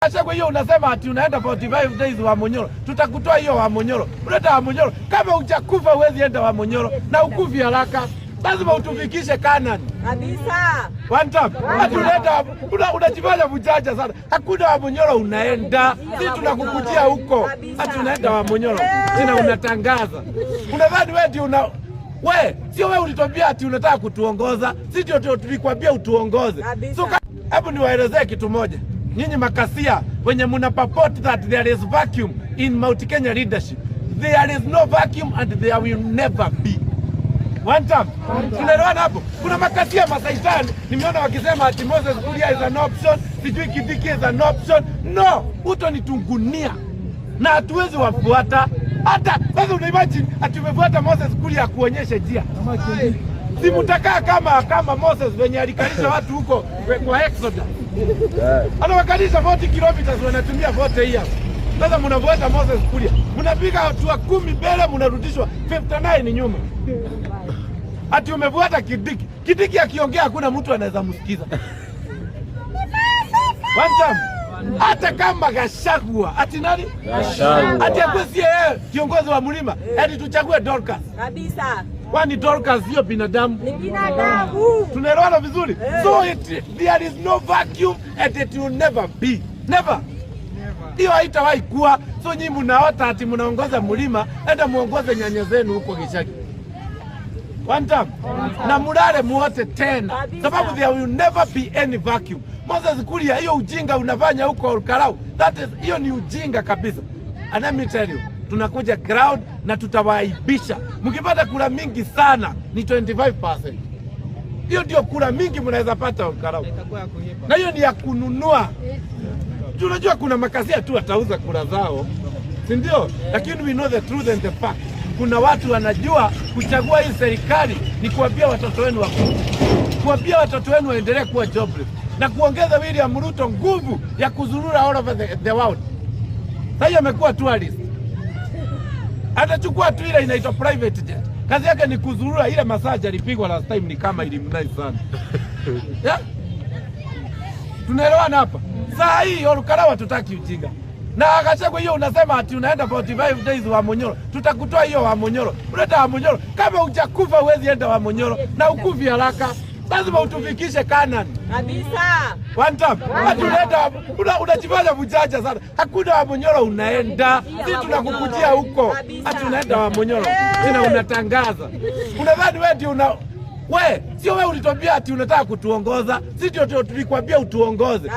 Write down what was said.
Gachagua, hiyo unasema ati unaenda 45 days Wamunyoro, tutakutoa hiyo Wamunyoro. Unaenda Wamunyoro kama hujakufa, huwezi enda Wamunyoro na ukufi haraka, lazima utufikishe Canaan. Kabisa. One time. Ati unaenda unajifanya mjanja sana. Hakuna Wamunyoro unaenda. Sisi tunakukujia huko. Ati unaenda Wamunyoro. Tena unatangaza. Unadhani wewe ndio una we, sio wewe ulituambia ati unataka kutuongoza. Sisi ndio tulikwambia utuongoze. Kabisa. So hebu niwaelezee kitu moja. Nyinyi makasia wenye muna purport that there is vacuum in Mount Kenya leadership. There is no vacuum and there will never be. One time. Tunaelewana hapo? Kuna makasia masaitani nimeona wakisema ati Moses Kuria is an option, sijui Kindiki is an option. No, utonitungunia na hatuwezi wafuata hata sasa. Una imagine ati umefuata Moses Kuria akuonyeshe njia, si mtakaa kama Moses venye alikalisha watu huko kwa Exodus, anawakalisha 40 kilometers, wanatumia 40 years. Sasa mnafuata Moses Kuria, mnapiga hatua 10 mbele, mnarudishwa 59 nyuma. Ati umefuata Kindiki. Kindiki akiongea hakuna mtu anaweza msikiza. One time. Hata kama Gachagua, ati nani? Gachagua. Ati akuwe si yeye kiongozi wa mlima, ati tuchague Dorcas. Kabisa. Kwani Dorcas sio binadamu? Ni binadamu. Tunaelewana vizuri? So there is no vacuum and it will never be. Never. Hiyo haitawahi kuwa. So nyinyi mnaota ati mnaongoza mlima, enda muongoze nyanya zenu huko Gishagi. One time. Na mulale muote tena. Kabisa. Sababu there will never be any vacuum. Moses Kuria, hiyo ujinga unafanya huko Olkalou. That is, hiyo ni ujinga kabisa. And let me tell you, tunakuja ground na tutawaibisha. Mkipata kura mingi sana ni 25%. Hiyo ndio kura mingi mnaweza pata Olkalou, na hiyo ni ya kununua. Tunajua kuna makasia tu watauza kura zao, si ndio? Lakini we know the truth and the fact. Kuna watu wanajua kuchagua hii serikali ni kuambia watoto wenu wakuje, kuambia watoto wenu waendelee kuwa jobless na kuongeza William Ruto nguvu ya kuzurura all over the world. Sasa amekuwa tourist, atachukua tu ile inaitwa private jet. Kazi yake ni kuzurura. Ile massage alipigwa last time ni kama ilimnice sana, yeah? Tunaelewana hapa? Saa hii Olkalou hatutaki ujinga. Na Gachagua, hiyo unasema ati unaenda 45 days Wamunyoro, tutakutoa hiyo Wamunyoro. Unaenda Wamunyoro kama hujakufa, huwezi enda Wamunyoro na ukufi haraka, lazima utufikishe Canaan. Kabisa. One time. Ati unaenda unajifanya mjanja sana. Hakuna Wamunyoro unaenda. Sisi tunakukujia huko. Ati unaenda Wamunyoro. Tena unatangaza. Unadhani wewe ndio una we, sio wewe ulituambia ati unataka kutuongoza. Sisi ndio tulikwambia utuongoze.